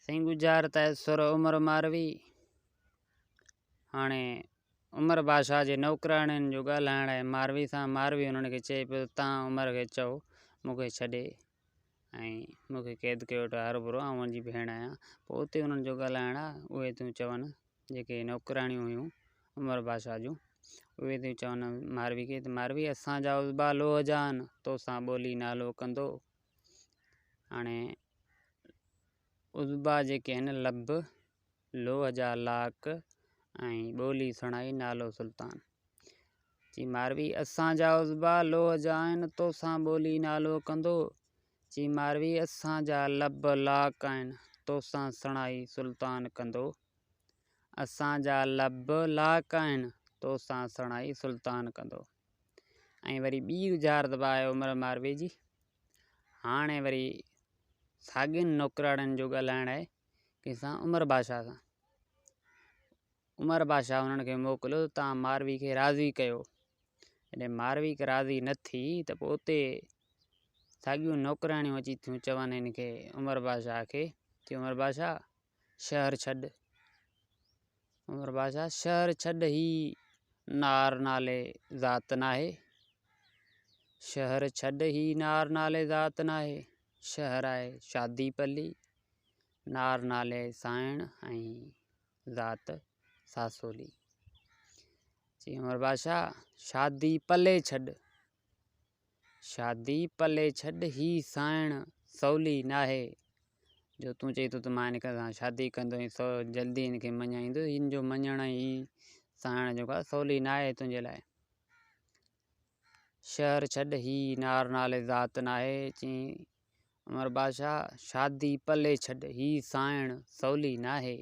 سائين ڳجهارت آهي سر عمر ماروي. هاڻي عمر بادشاهه جي نوڪراڻين جو ڳالهائڻ آهي ماروي سان. ماروي انهن کي چئي پيو ته تان عمر کي چئو مون کي ڇڏي ۽ مون کي قيد ڪيو ويٺو آهي هروڀرو آئون ان جي ڀيڻ آهيان. پوء اتي انهن جو ڳالهائڻ آهي اهي ٿيون چون جيڪي نوڪراڻيون هيون عمر بادشاهه جون اهي ٿيون چون ماروي کي ته ماروي اسان جا عضبا لوهه جا آهن توسان ٻولي نالو ڪندو. هاڻي عضبا جيڪي آهن لب، لوهه جا لاڪ ۽ ٻولي سڻائي نالو سلطان. چي ماروي اسان جا عضبا لوهه جا آهن توسان ٻولي نالو ڪندو. چي ماروي اسان جا لب لاڪ آهن توسان سڻائي سلطان ڪندو. اسان جا لب لاڪ آهن توسان سڻائي سلطان ڪندو. ۽ وري ٻي ڳجهارت به آهي عمر ماروي جي. هاڻي وري ساڳين نوڪراڻين جو ڳالهائڻ آهي ڪنهن سان عمر بادشاهه سان. عمر بادشاهه انهن کي موڪليو ته توهان ماروي کي راضي ڪيو. جڏهن ماروي راضي نه ٿي ته پوء اتي ساڳيون نوڪراڻيون اچي ٿيون چون هن کي عمر بادشاهه کي چي عمر بادشاهه شهر ڇڏ، عمر بادشاهه شهر ڇڏ هي نار نالي ذات ناهي، شهر ڇڏ هي نار نالي ذات ناهي، شهر آهي شادي پلي، نار نالي سائڻ ۽ ذات ساسولي. چي عمر بادشاهه شادي پلي ڇڏ، شادي پلي ڇڏ هي سائڻ سولي ناهي، جو تون چئين ٿو ته مان هن سان شادي ڪندو ۽ سو جلدي هن کي مڃائيندس، هن جو مڃڻ ۽ هي سائڻ جيڪو آهي سولي ناهي تنهنجي لاء. شهر ڇڏ هي نار نالي ذات ناهي، چيائين عمر بادشاهه شادي پلي ڇڏ هي سائڻ سولي ناهي.